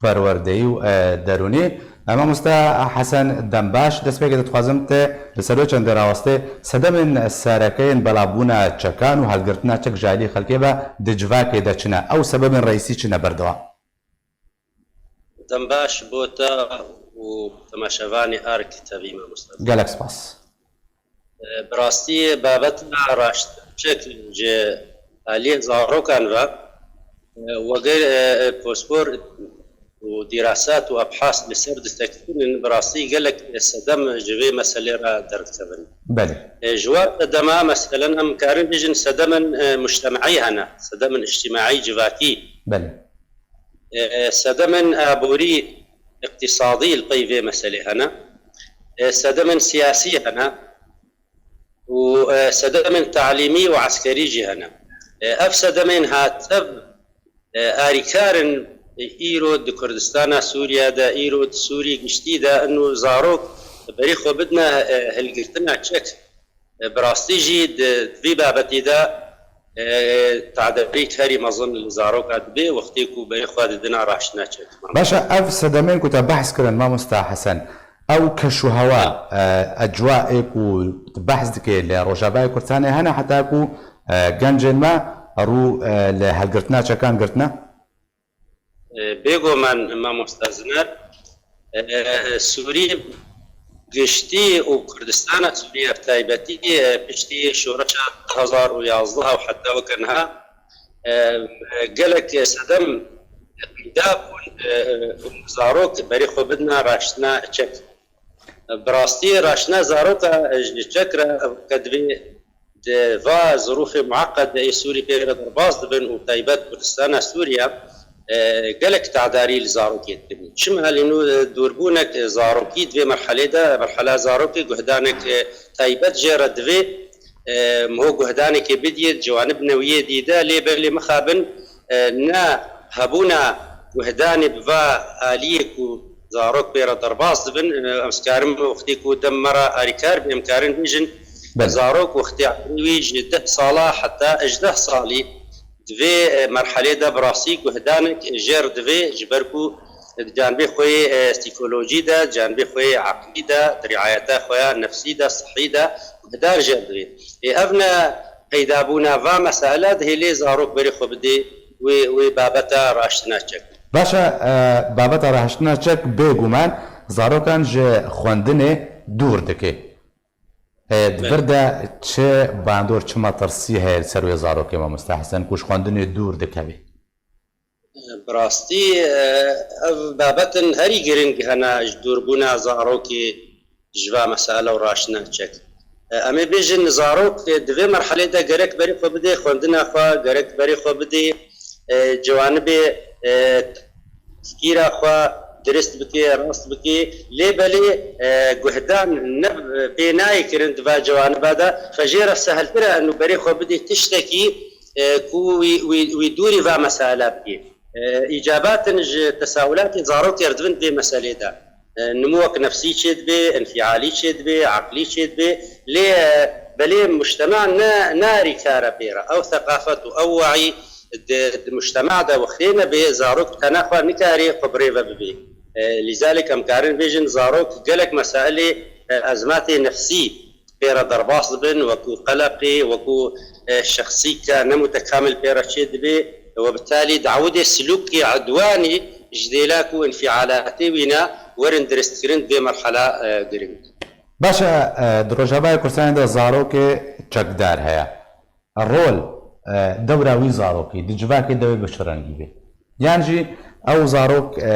perwerdeyî û, e, derûnî. E, mamosta Hesen, dem baş. Destpêkê dixwazim te li ser wê çendê rawestê sedemên sereke yên belavbûna çekan û hilgirtina çek ji alî xelkê ve di civakê de çi ne? Ew sebebên reîsî çi ne berdewam? Dem baş bo te û temaşevanê Ark T V, mamosta. Gelek spas. E, bi rastî babeta raşt çek ji aliyê zarokan ve, e, wegel, e, e, pospor û dîrasat û ebhas li ser disekitînin, bi rastî gelek sedem ji vê meselê re derdikevin. Belê. E, ji wan sedema, meselen, em karin bêjin sedemên, e, mujtemaî hene, sedemên îctimaî, civakî. Belê. E, sedemên aborî, îqtîsadî li pey vê meselê hene. E, sedemên siyasî hene. Û, e, sedemên talîmî û eskerî jî hene. E, ev sedemên hatev, e, arîkar in, e, îro di Kurdistana Sûriye de, îro di Sûrî giştî de, ino zarok berî xwe bidine, e, hilgirtina çek. E, bi rastî jî di, di vî babetî de, e, tedarîk herî mezin li zaroka dibe, wextê ku berê xwe didine raştina çek. Baş e, ev sedemên ku te behs kirin, mamosta Hesen, ew keş û hewa, e, ecwaê ku tu behs dikê li Rojavayê Kurdistanê hene heta ku, e, gencên me rû, e, li hilgirtina çekan girtine? E, bêguman mamosta Ziner, e, Sûrî giştî û Kurdistana Sûriye bi taybetî, e, piştî şoreşa du hazar û yazdeh û heta weke niha, e, gelek sedem peyda bûn, e, zarok berê xwe bidine raştina çek. Bi rastî raştina zaroka ji çek re, ev ke divê di va zirûfê mueqed de ê Sûrî pê re derbas dibin û taybet Kurdistana Sûriye, e, gelek tedarî li zarokê dibin. Çima? Lê nû, e, dûrbûnek, e, zarokî di vê merhelê de, merhela zarokê guhdanek, e, taybet jê re divê, e, miho guhdanekê bidiyê, ciwanib newiyê dîde, lê belê mixabin, e, ne hebûna guhdanê bi va aliyê ku zarok pê re derbas dibin, e, em dikarin wextê ku dem me re arîkar be, em karin bêjin, Belê. Zarok wextê emrê wî ji deh sala heta hejdeh salî di vê, e, merhelê de bi rastî guhdanek jê re divê, ji ber ku di canibê xwe yê, e, psîkolojî de, di canibê xwe yê eqlî de, di riayeta xwe ya nefsî de, sihî de guhdar jê re divê. Ê, ev ne peydabûna va mesele dihêlê zarok berê xwe bidê wê, wê babeta raştina çek. Baş e, e, babeta raştina çek bêguman zarokan ji xwendinê dûr dike. E, di Belê. vir de çi bandor, çi metirsî heye li ser wê zarokê, mamosta Hesen, ku ji xwendinê dûr dikevî? Bi rastî, e, ev babetin herî giring hene ji dûrbûna zarokê ji va mesele û raştina çek. E, em ê bêjin, zarok, e, di vê merhelê de gerek berê xwe bidê xwendina xwe, gerek berê xwe bidê, e, ciwanibê, e, tefkîra xwe dirist bikê, rast bikê. Lê belê, e, guhdan ne, pê nayê kirin di va ciwaniba de, fe jê re seheltir e eno berê xwe bidê tiştekî, e, ku wî, wî, wî dûrî va mesela bikê. E, îcabatin ji tesawulatê zarokê re dibin vê meselê de. E, nimû wek nefsî çêdibe, înfialî çêdibe, eqlî çêdibe. Lê, e, belê mujtema ne, ne arîkar e pê re. Ew seqafet û ew we'î di, di mujtema de wextê nebe, zarok bi tena xwe nikarê xwe bi rê ve bibê. E, lîzalek em karin bêjin, zarok gelek mesailê, e, ezmatê nefsî pê re derbas dibin, wekû qeleqê, wekû, e, şexsîka nemutekamil pê re çê dibê, we bi talî dawidê silûkê edwanî ji dêla ku înfialatê wî ne werin diristkirin di vê merhela, e, giring. Baş e, e, di Rojavayê Kurdistanê de zarokê çekdar heye. Rol, e, dewra wî zarokî di civakê de wê bi çi rengî bê? Yan jî ew zarok, e,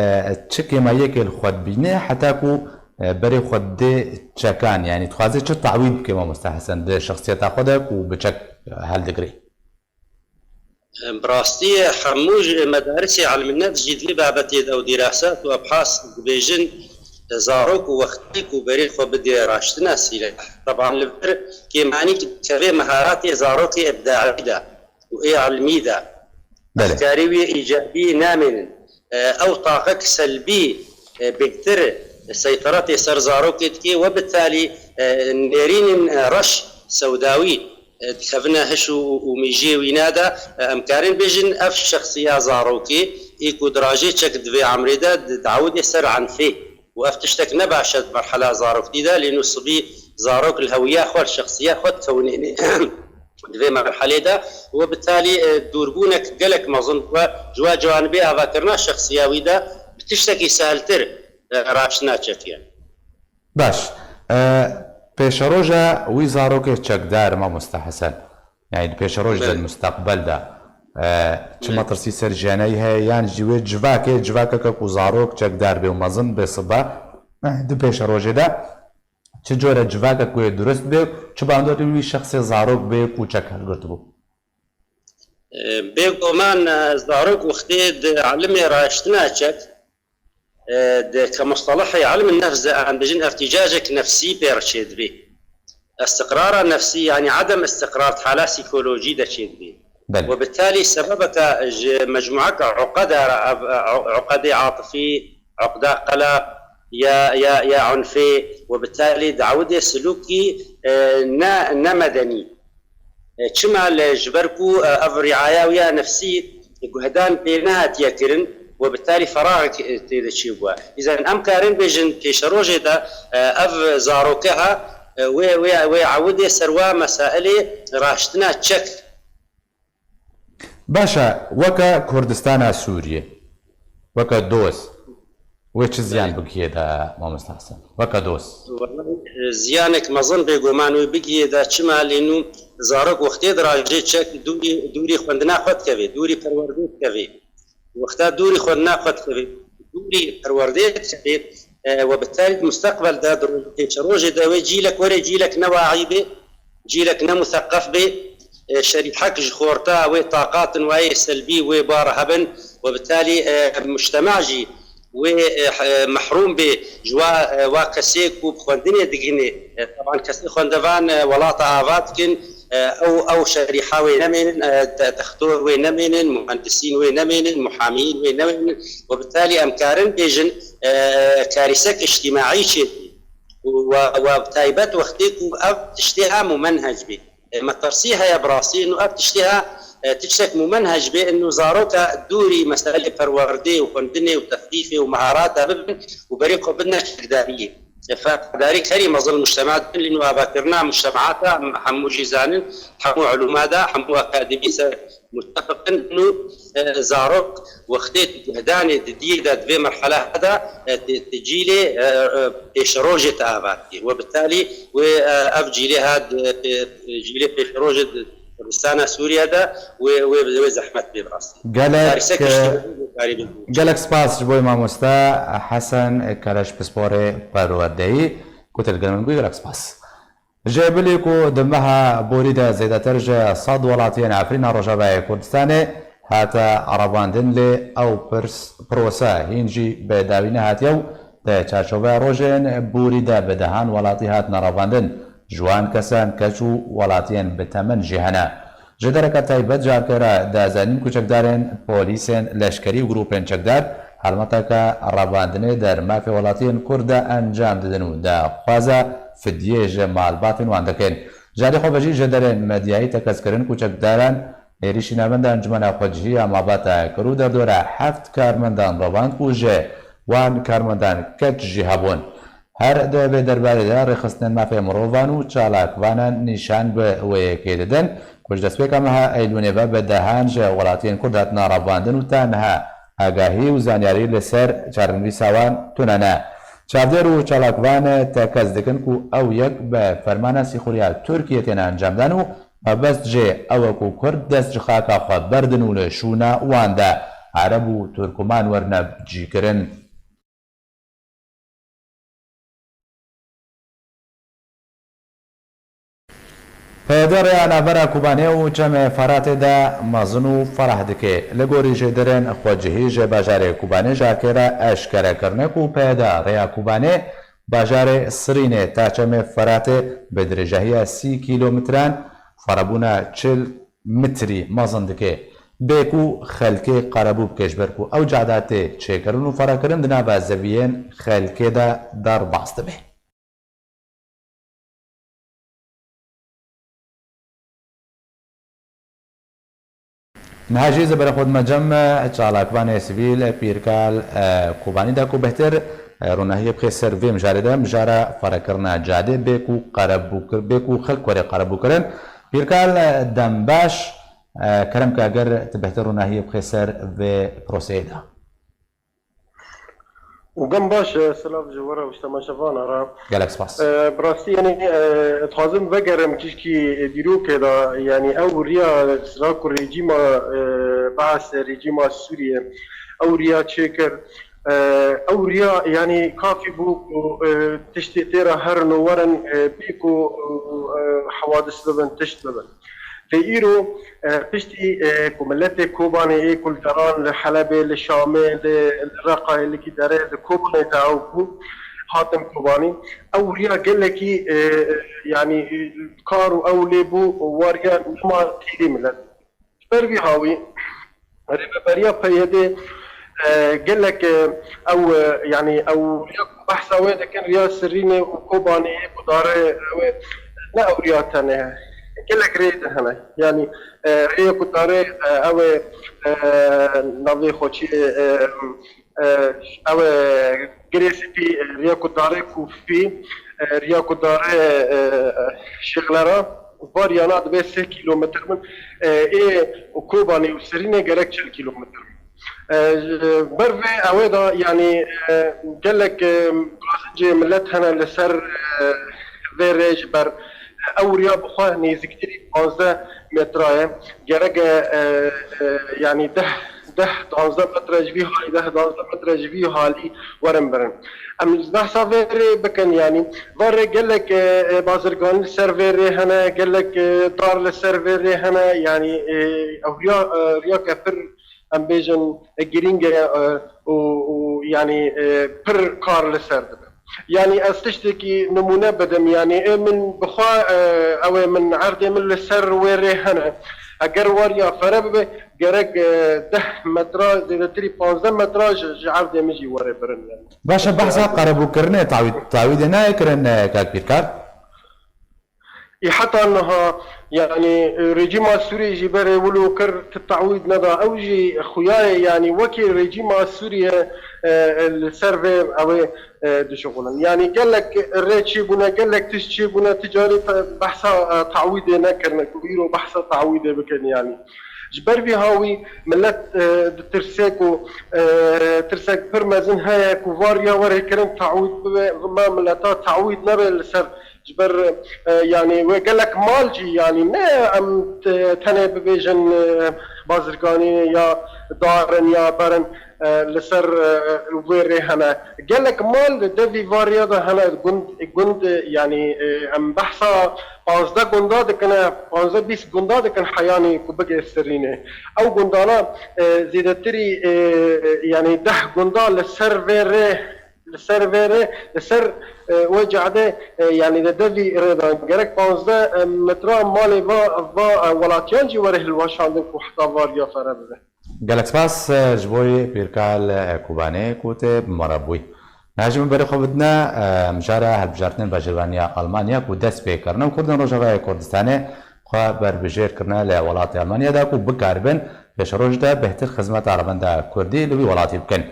çi kêmayiyekê li xwe dibîne heta ku, e, berê xwe didê çekan, yanî dixwaze çi tawîd bike, mamosta Hesen, di şexsiyeta xwe de ku bi çek, e, heldigirê? Bi rastî hemû ji medarisê elmînet jî di vê babetê de û dîrasat û ebhas dibêjin, zarok wextê ku berê xwe bidê raştina sîleh, teban li vir kêmanî dikeve meharatê zarokê îbdaî de û ê elmî de. Belê. Efkarê wî îcabî namênin. E, ew taqek selbî, e, bêhtir e, seyteretê ser zarokê dike, we bi talî, e, nêrînên, e, reş, sewdawî, e, dikevine hiş û, û mêjiyê wîna de, e, em karin bêjin ev şexsiya zarokê, ê ku di rajê çek di vê emrê de di, diawidê ser enfê. Û ev tiştek ne baş e di merhela zaroktî de, lê nû sibî zarok li hewiya xwe, li şexsiya xwe dikewinêne. Di vê merhelê de we bi talî, e, dûrbûnek gelek mezin we ji we ciwanibê avakirina şexsiya wî de bi tiştekî sehltir, e, raştina çekiye. Baş. E, pêşeroja wî zarokê çekdar, mamoste Hesen. Yani di pêşeroj de, Belê. Di mustaqbel de, e, çi Belê. Metirsî ser jiyaneyî heye, yan jî wê civakê, civakeke ku zarok çekdar bê û mezin bê sibe, e, di pêşerojê de çi cure civakek wê durust bê û çi bandorên wî şexsê zarok bê ku çek hilgirtibû? E, bêguman, e, zarok wextê di elimê raştina çek, e, di kemustelahê elim nefs de em dibêjin irtîcacek nefsî pê re çêdibê. Istiqrara nefsî, yanî edem istiqrar di hala psîkolojî de çêdibê. Belê. We bi talî sebebeke ji mecmueke uqeda re, ev, e, uqedê atifî, uqda qelaq, ya, ya, ya unfê, we bi talî diawidê silûkî, e, ne, ne medenî. E, çima li, ji ber ku, e, ev riaya wî ya nefsî guhdan pê nehatiye kirin, we bi talî feraxek, e, tê de çêbûye. Îzan em karin bêjin pêşerojê de, e, ev zaroke ha, e, wê, wê, wê ewidê ser wa mesailê raştina çek. Baş e, weke Kurdistana Sûriyê, weke doz, wê çi ziyan Belê. Bigihê de, mamoste Hesen? Weke doz. Ziyanek mezin bêguman wê bigihê de, çima lê nû zarok wextê dirajê çek dûrî, dûrî xwendina xwe dikevê, dûrî perwerdê dikevê. Wexta dûrî xwendina xwe dikevê, dûrî perwerdê dikevê, e, we bi talî di mustaqbel de, di ro-, pêşerojê de wê cîlek were cîlek ne waî bê, cîlek ne museqef bê, e, şerîhek ji xorta wê taqatin wayê selbî wê bar hebin, we bi talî, e, mujtema jî wê, e, h-, e, mehrûm bê ji wa, e, wa kesê ku bi xwendinê digihînê. E, teban kesê xwendevan, e, welata ava dikin, e, ew, ew şerîha wê nemênin, e, de-, dextor wê nemênin, muhendisîn wê nemênin, muhamiyîn wê nemênin. We bi talî em karin bêjin, e, karîsek îctîmaî çêdibî. Û we, we bi taybet wextê ku ev tiştê ha mumenhec bê. E, metirsî heye bi rastî, û ev tiştê ha, e, tiştek mumenhec bê, û zaroka dûrî meselê perwerdê û xwendinê û teflîfê û meharata bibin û berê xwe bidine çekdariyê. E, feqedarî herî mezin mujtema dikin, lê nû avakirina mujtemata, hemû jî zanin, hemû ilûma de, hemû akademî ser mutefiq in, û, e, zarok wextê di guhdanê di diyê de di vê merhela de, e, di, di cîlê, e, e, pêşerojê te ava dikê. We bi talî wê, e, ev cîlê ha di, e, cîlê pêşerojê di Kurdistana Sûriye de wê, wê, wê zehmet bê bi rastî. Gelek, Tarîsek e, piştî karî bê. Gelek spas ji bo mamoste Hesen Keleş, pisporê perwerdeyî, ku te li gel min bû, gelek spas. Ji bilî ku di meha borî de zêdetir ji sed welatiyên Efrîna Rojavayê Kurdistanê hate erebandin, lê ew pirs, prose hîn jî bi dawî nehatiye û di çarçoveya rojên borî de bi dehan welatî hatin erebandin. Ji wan kesan keç û welatiyên bi temen jî hene. Ji dereka taybet ji Arkerê re dizanîn ku çekdarên polîsên leşkerî û grûpên çekdar helmeteke revandinê der mafê welatiyên Kurd de encam didin û daxwaza fidyê ji malbatên wan dikin. Ji alî xwe ve jî ji derên medyayî tekez kirin ku çekdaran êrîşî navenda Encûmena Xwecihî ya Malbata kir û derdora heft karmendan revand ku ji wan karmendan keç jî hebûn. Her di vê derbarê de rêxistinên mafê mirovan û çalakvanan nîşan bi wê yekê didin ku ji destpêka meha Eylûnê ve bi dehan ji welatiyên Kurd hatine revandin û ta niha agahî û zanyarî li ser çarenivîsa wan tune ne. Çavdêr û çalakvan tekez dikin ku ew yek bi fermana sîxuriya Tirkiyê têne encamdan û mebest jê ew e ku Kurd dest ji xaka xwe berdin û li şûna wan de Ereb û Turkuman werine cîkirin. P Y D rêya navbera Kobanê û Çemê Feratê de mezin û ferah dike. Li gorî jêderên xwecihî ji bajarê Kobanê ji Arkerê re eşkere kirine ku P Y D rêya Kobanê, bajarê Sirînê ta Çemê Feratê bi dirêjahiya sî kîlometran, ferebûna çil metrî mezin dike. Bê ku xelkê qerebû bike, ji ber ku ew cehda tê çêkirin û ferekirin di nava zeviyên xelkê de derbas dibe. Niha jî ez ê berê xwe dime cem çalakvanê sivîl Pîrkal, e, Kobanî de ku bêhtir, e, ronahiyê bixê ser vê mijarê de, mijara ferekirina cadê bê ku qerebûkir-, bê ku xelk were qerebûkirin. Pîrkal, e, dem baş, e, kerem ke eger tu bêhtir ronahiyê bixê ser vê proseyê de. Û dem baş, e, silav ji we re û ji temaşevana re. Gelek spas. E, bi rastî, yanî, e, dixwazim vegerim tişkî, e, dîrokê de, yanî ew riya silav ku rejîma, e, Baas, rejîma Sûriye, ew riya çêkir. E, ew riya, yanî kafî bû ku, e, tiştê tê re herin û werin, e, bê ku, e, hewadis bibin, tişt bibin. Lê îro, e, piştî, e, ku miletê Kobanê ê ku li deran, li Helebê, li Şamê, li, li Reqayê, li kî derê, li Kobanê de ew bû, hatin Kobanî. Ew riya gelekî, e, yanî, e, kar û ew lê bû, wariya nema tîrî milet. Ji ber vî hawî, rêveberiya P Y D, e, gelek, e, ew, e, yanî ew riya ku behsa wê dikin, riya Sirînê û Kobanê yê ku darê ew ê, ne ew riya tenê, gelek rê din hene. Yanî, e, rêyê ku darê, e, ew ê, e, navê xwe çi, e, e, ew ê Girê Spî, e, riya ku darê Kûfî, e, riya ku darê, e, e, Şêxlera, var yana dibe sê kîlometr bin. E, ê Kobanê û Sirînê gerek çil kîlometr bin. E, ji ber vê ew ê de, yanî, e, gelek, e, qazincê milet hene li ser, e, vê rê ji ber, e, ew riya bi xwe nêzîktirî panzdeh metra ye. Gerek e, e, e, yanî deh, deh, danzdeh metre ji vî halî, deh, danzdeh metre ji vî halî werin birin. Em ji behsa vê rê bikin, yanî va rê gelek, e, e, bazirganî li ser vê rê hene, gelek, e, dar li ser vê rê hene, yanî, e, ew riya, e, riyake pir, em bêjin, e, girîng e, e, û, û, yanî, e, pir kar li ser dibe. Yanî ez tiştekî nimûne bidim, yanî ê min bi xwe, e, ew ê min erdê min li ser wê rê hene. Eger wariya fere bibe, gerek, e, deh metra, zêdetirî panzdeh metra ji, ji erdê min jî were birin, yanî. Baş e, behsa qerebûkirinê tawî-, tawîdê nayê kirin, e, kak Pîrkar? Ê heta niha, yanî, rejîma Sûriyê jî berê wilo kir, ti tawîd neda. Ew jî xuya ye, yanî wekî rejîma Sûriye, e, li ser vê ew ê, e, dişixulin. Yanî gelek rê çêbûne, gelek tişt çêbûne, ti carî te-, behsa, e, tawîdê nekirine, ku îro behsa tawîdê bikin, yanî. Ji ber vî hawî milet, e, ditirse ku, e, tirsek pir mezin heye ku va riya were kirin tawîd bibe, ma mileta tawîd nebe li ser Ji ber, e, yanî wê gelek mal jî, yanî ne em te-, tenê bibêjin, e, bazirganî ya dar in ya ber in, e, li ser, e, wê rê hene. Gelek mal li devî va riya de hene gund, gund, yanî, e, em behsa panzdeh gunda dikine, panzdeh bîst gunda dikin heyanî ku bigê Sirînê. Ew gundana, e, zêdetirî, e, yanî deh gunda li ser vê rê Li ser vê rê, li ser, e, wê cadê, e, yanî li devî rêdan gerek panzdeh, e, metra malê va, va, e, welatiyan jî were hilweşandin ku heta va riya fere bibe. Gelek spas, e, ji bo yê Pîrkal, e, Kobanê ku tê bi me re bûyî. Niha jî min berê xwe bidine, e, mijara hilbijartinên bajêrvaniya Almanya ku dest pê kirine û Kurdên Rojavayê Kurdistanê xwe berbijêr kirine li welatê Almanya de ku bikaribin pêşeroj de bêhtir xizmeta revenda Kurdî li wî welatî bikin.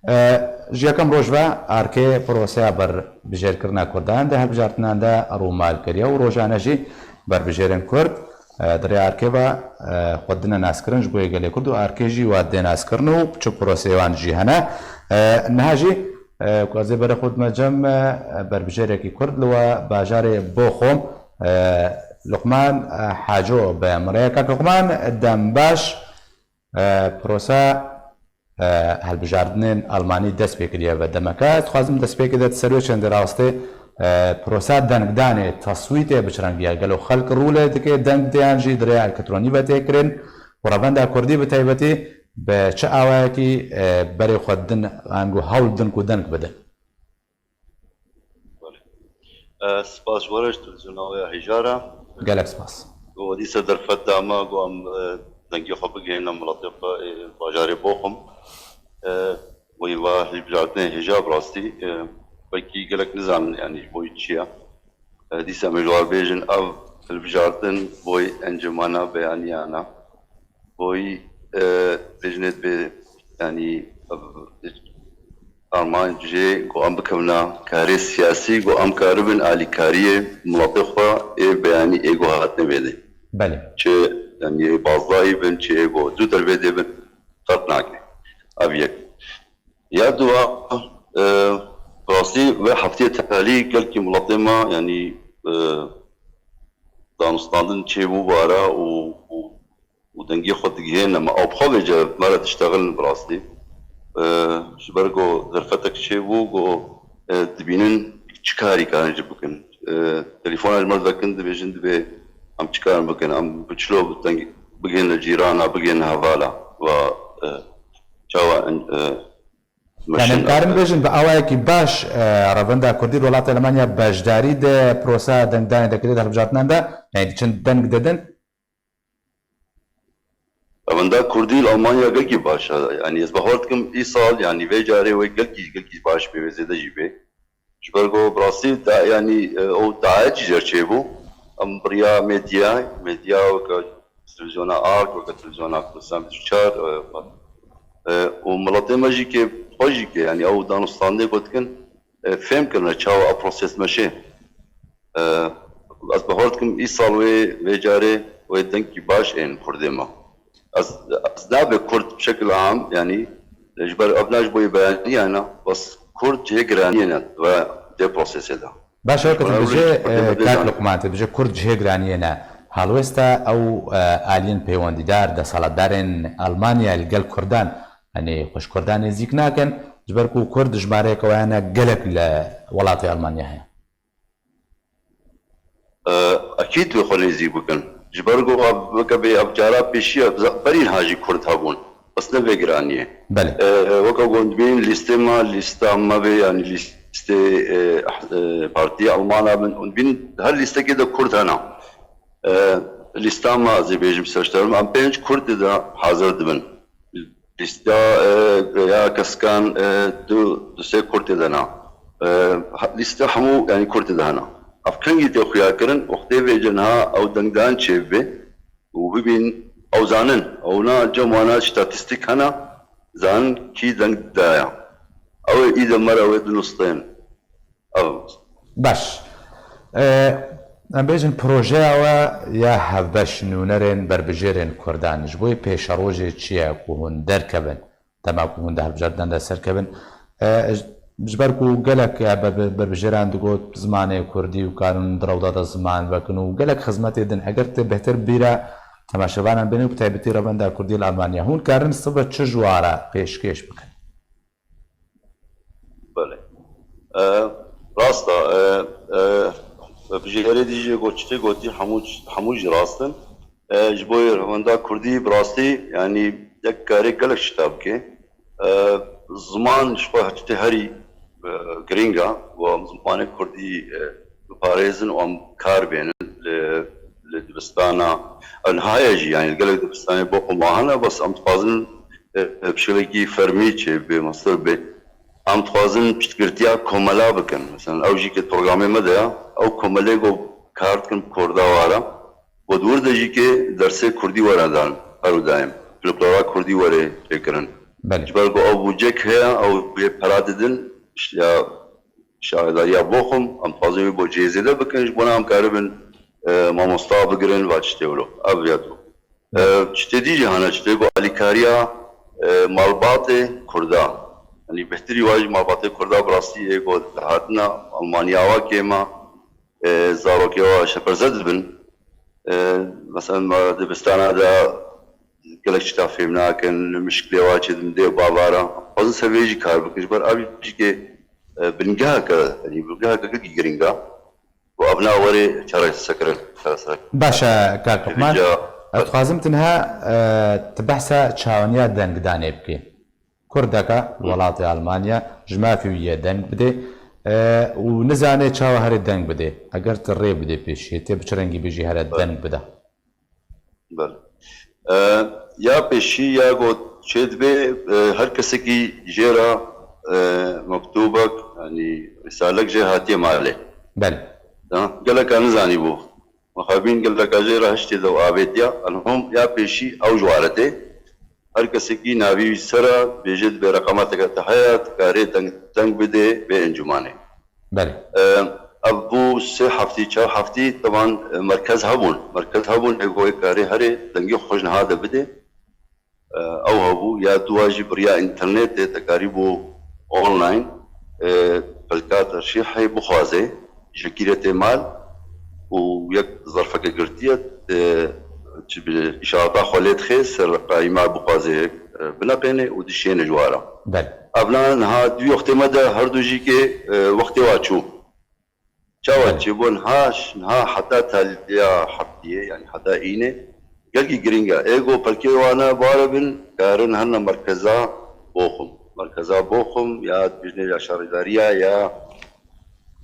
E, ji yekem roj ve arkê proseya berbijêrkirina Kurdan di hilbijartinan de rûmal kiriye û rojane jî berbijêrên Kurd, e, di rê arkê ve, e, xwe dine naskirin ji bo yê gelê Kurd û arkê jî wa dê naskirin û çi proseyê wan jî hene. E, niha jî, e, ku ez ê berê xwe dime cem, e, berbijêrekî Kurd li we bajarê Bochum, e, Luqman, e, Haco bi min re ye. Kak Luqman, dem baş. E, prosa, e, hilbijartinên Almanî dest pê kiriye ve demeke. Ez dixwazim destpêkê de ser wê çendê rawestê, e, prosa dengdanê, taswîtê bi çi rengî ye? Gelo xelk rû lê dike, deng dê yan jî di rêya elektronî ve tê kirin? Û revenda Kurdî bi taybetî bi çi awayekî, e, berê xwe din, ango hewl din ku deng bidin? Belê. E, spas ji we re, ji televîzyona we ya hêja re. Gelek spas. Ku we dîsa derfet da me, ku em, e, dengê xwe bigihêne miletê xwe ê bajarê Boxum. E, wê va hilbijartinê hêja bi rastî, e, wekî gelek nizanin, yanî ji bo wî çi ye. E, dîsa em ê ji wan bêjin, ev hilbijartin boy encûmena beyaniyana. Boy, e, bêjinê dibê, yanî, ev, armancê ku em bikevna karê siyasî, ku em karibin alîkariyê miletê xwe ê beyanî ê ku hatine vê de. Belê. Çi, yanî, ê bazdayî bin, çi ê ku zû dervê de bin, qet nake. Ev yek. Ya dua, e, rastî vê heftê talî gelkî miletê me, yanî, e, danûstandin çêbû bara û, û, û dengê xwe digihêne me. Ew bi xwe vêce me re diştexilin bi rastî. E, ji ber ku derfetek çêbû, ku, e, dibînin çi karî karin jî bikin. E, telefona ji me divekin, dibêjin dibê em çi karin bikin, em bi çilo deng bigihêne cîrana, bigihêne hevala. Wa, e, çawa, e, Yani, em karin bêjin bi awayekî baş, e, Revenda Kurdî li welatê Almanya beşdarî di proseya dengdanê de kirê di hilbijartinan de, yani, diçin deng didin? Revenda Kurdî li Almanya gelkî baş e. Yani, ez bawer dikim îsal, yani, vê carê wê gelkî, gelkî baş bê, wê zêde jî bê. Ji ber ku bi rastî da, yani, e, ew daet jî jê çêbû. Em bi riya medya, medya weke televîzyona Ark, weke televîzyona Kurdistan bîst û çar, e, e, û miletê me jî kê xwe jî kê, yani ew danûstandê ku dikin, e, fêm kirine çawa ev proses meşê. E, ez bawer dikim îsal wê, vê carê wê dengkî baş ên Kurdê me. Ez, ez nabê Kurd bi şekil am, yani, ji ber ev ne ji bo yê beyaniyê ne, bes Kurd cihê giraniyê ne ve dê prosesê de. Baş e, weke tu dibêjê, e, kak Luqman, tu dibêjê Kurd cihê giraniyê ne. Halwêsta ew, e, aliyên peywendîdar, desthilatdarên Almanya li gel Kurdan, hani xwe ji Kurdan nêzîk nakin, ji ber ku Kurd jimareyeke waya ne gelek li welatê Almanya heye. E, ekîd wê xwe nêzîk bikin. Ji ber ku ev, weke bê ev cara pêşiya, berî niha jî Kurd hebûn. Bes ne vê giraniyê. Belê. E, weke ku hûn dibînin lîstê me, lîsta me bê, yanî lîstê, e, eh, e, partiyê Almana bin, hûn dibînin her lîstekê de Kurd hene. E, lîsta me, ez ê bêjim ser ji te, em pênc Kurd de hazir dibin. Lîsta, e, ya keskan, e, du, du sê Kurd tê de ne. E, ha-, lîsta hemû, yanî Kurd tê de hene. Ev kengî tê xuyakirin, wextê vêce niha ew dengdan çêbibe û bibîn, ew zanin, ew na cem wana statîstîk hene, zanin kî deng daya. Ew ê îde me re wê dinustên. Ev. Baş. E, em bêjin projeya we ya hevbeş nûnerên berbijêrên Kurdan ji bo yê pêşerojê çi ye ku hûn derkevin? Dema ku hûn di hilbijartinan de serkevin. E, ji, ji ber ku gelek, e, be-, be-, berbijêran digot zimanê Kurdî û karin di rewda de ziman vekin û gelek xizmetê din. Eger tu bêhtir bîra temaşevanan bêne û bi taybetî Revenda Kurdî li Almanya, hûn karin sibe çi ji wan re pêşkêş bikin? Belê. E, rast e, e, e, bijêrê dî jî got, çi tê gotî hemû, hemû jî rast in. E, ji bo yê Revenda Kurdî bi rastî, yanî yek karê gelek şita bike. E, ziman ji xwe tiştê herî, e, girîng e. Û em zimanê Kurdî, e, biparêzin û em kar bênin li, li dibistana. Ev niha ye jî, yanî li gelek dibistanê Boxuma hene, bes em dixwazin, e, e, bi şekilekî fermî çê bê, mestir bê. Em dixwazin piştgirtiya komela bikin. Mesela ew jî ke programê me de ya, ew komelê ku kar dikin bi Kurda wara, ku di wir de jî ke dersê Kurdî were dan her û daim. Folklora Kurdî were çêkirin. Belê. Ji ber ku ew bûcek heye, ew wê pera didin, ya şaredariya Boxum, em dixwazin wê bo cihê zêde bikin, ji bona em karibin, e, mamosta bigirin, va tiştê wilo. Ev ya du. E, tiştê dî jî hene, tiştê ku alîkariya, e, malbatê Kurda. Yanî bêhtirî wa jî malbatê Kurda bi rastî ê ku dihatina Almanya wa kêma, e, zarokê wa şeperze dibin. E, mesela me dibistana de gelek tişta fêm nakin, mişkilê wa çêdin dê bavara. Xwazin ser vê jî kar bikin, ji ber ev jî ke, e, bingeheke, yanî bingeheke gelkî giring e. Û ev na werê çaresekirin, çareserek. Baş e, kak Luqman. Vêca ez dixwazim tenha, e, tu behsa çawaniya dengdanê bikî. Kurdeke li welatê Almanya ji mafê wî ye deng bidê, e, û nizane çawa here deng bidê. Eger tu rê bidê pêşiyê, tê bi çi rengî bêjî here deng bide? Belê. E, ya pêşî ya got çêdibe, e, her kesekî jê re, e, mektûbek, yanî risalek jê hatiye malê. Belê. Ha, geleka nizanî bû. Mixabîn geleka jê re hiştê de avêtiya. Elhom ya pêşî ew ji ware tê. Her kesekî navî wî sere bêje dibê reqema te te heye, dikarê deng, deng bidê vê encûmanê. Belê. E, ev bû sê heftî, çar heftî, teban, e, merkez hebûn. Merkez hebûn, ê go ê karê herê, dengê xwe ji niha de bidê. E, ew hebû, ya dûa jî bi riya înternetê te karîbû online, e, pelka terşîhê bixwaze, ji kî re tê mal û yek zerfeke girtiye, e, çi bi îşareta xwe lê dixê, ser reqa îmal bixwaze, e, bineqêne û dişêne ji wara. Belê. Evna niha dû wextê me de her du jî kê, e, wextê wa çû. Çawa çêbû niha, niha heta taliya heftiyê, yanî heta înê, gelkî giring e. Ê go pelkê wane bare bin, karin herne merkeza Boxum. Merkeza Boxum ya dijnê ya şaredariya ya,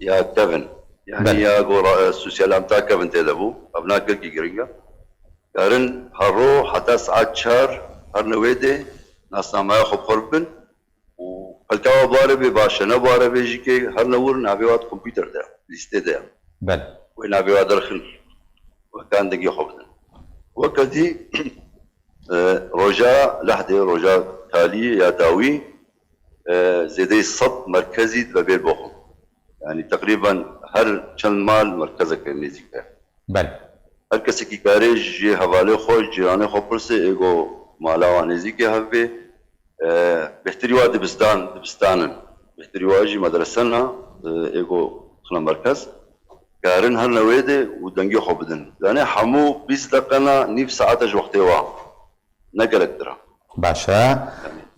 ya kevin. Yanî Belê. Ya go ra-, sosyal amta kevin tê de bû. Evna gelkî giring e. Karin her ro heta saet çar herne wê dê nasnameya xwe bi xwe bibin. Û pelka we bare bê baş e, ne bare bê jî kê her ne wir navê wa di kompûter de, lîstê de ye. Belê. Wê navê wa derxin, we kan dengê xwe bidin. Weke dî, e, roja lehdê, roja talî ya dawî, e, zêdeyî sed merkezî dibe bêr Boxum. Yanî teqrîben her çend mal merkezeke nêzîk e. Belê. Her kesekî karê ji hevalê xwe, cîranê xwe pirse, ê go mala wan nêzîkê hev bê. E, bêhtirî wa dibistan, dibistan in. Bêhtirî wa jî medrese ne, e, ê go xine merkez. Karin herne wê de û dengê xwe bidin. Zanê hemû bîst deqe ne, nîv saete ji wextê wa. Ne gelek dir e. Baş e.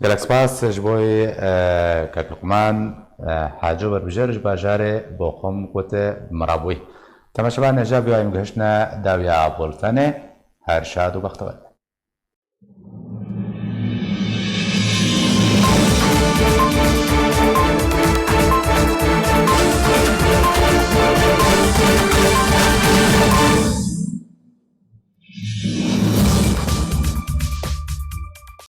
Gelek spas ji bo wî, e, kak Luqman, e, Hacî Werbijêr ji bajarê Boxum ku te bi me re bûyî. Temaşevan, hêja vî wayî em gihiştine dawiya bultenê. Her şad û bextewer.